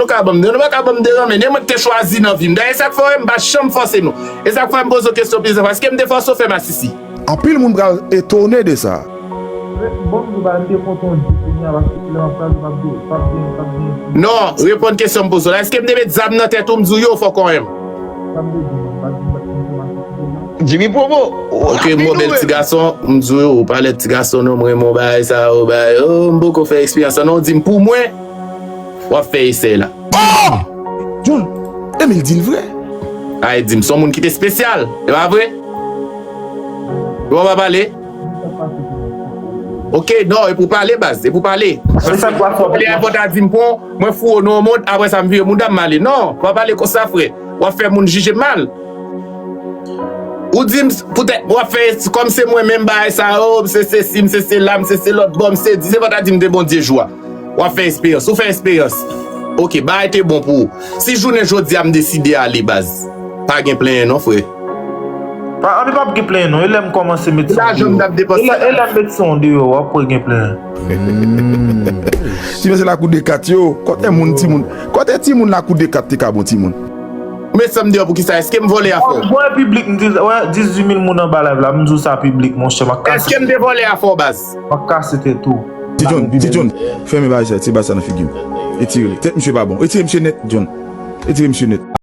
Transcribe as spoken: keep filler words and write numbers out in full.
nou ka ban m de, nou pa ka ban m de renmen, e mwen ki te chwazi nan vi m. Dayè, e sa k fè w wè m pa janm fòse nou. E sa k fè m poze w kesyon plizyè fwa, èske m te fòse w fè masisi? Anpil moun pral etone de sa. Bon, m di w bagay, m te kontan w di kounye a, paske lè m ap pale, m ap di w, p ap gen, p ap gen. Non, reponn kesyon m poze w la. Èske m te met zam nan tèt ou, m di w yo, fòk w renmen m? Sa m te di w, m pa di m pa t konn fè masisi deja. Jimmy Promo. Ok, mwen bèl ti gason, m di w, ou pa lè ti gason non, m renmen w bagay sa, ou bagay, oh, m poko fè eksperyans sa non, w di m pou mwen, w ap fè esèy la. Oh! John, Emil di l vre. Ay, di m, se yon moun ki te espesyal, e pa vre? Ou pa pale? Ok, non, e pou pale, baz, e pou pale. Se sa k pa fò. Lè a fò ta di m, bon, mwen foure w nan yon mond, apre sa m vire mouda m ale. Non, w pa pale konsa, frè. W ap fè moun jije m mal. Ou di m, poutèt, w ap fè, kòm se mwen menm bagay sa yo, m se sesi, m se sela, m se se lòt bò, m se di, se fò ta di m de Bondye jou a. W ap fè esperyans, ou fè esperyans. Ok, bagay te bon pou ou. Si jounen jodi a m deside ale, baz, pa gen plenyen non, frè. Pa, ann pa gen plenyen non, e lè m kòmanse met Lajan m t ap depanse. E lè, e lè m met son deyò, w ap wè gen plenyen. Ti mesye lakou de kat yo, kote moun timoun, kote timoun lakou de kat te ka bon timoun. Ou met san m deyò poukisa? Èske m vòlè afè w? Bon, e piblik, m di, wè, dizuit mil moun anba live la, m di w sa piblik, monchè, m ap kase, Èske m te vòlè afè w, baz? M ap kase tèt ou. Ti John, Ti John, fèmen bagay sa, ti bagay sa nan figi m. Retire l. Tèt misye pa bon. Retire misye nèt, John. Retire misye nèt.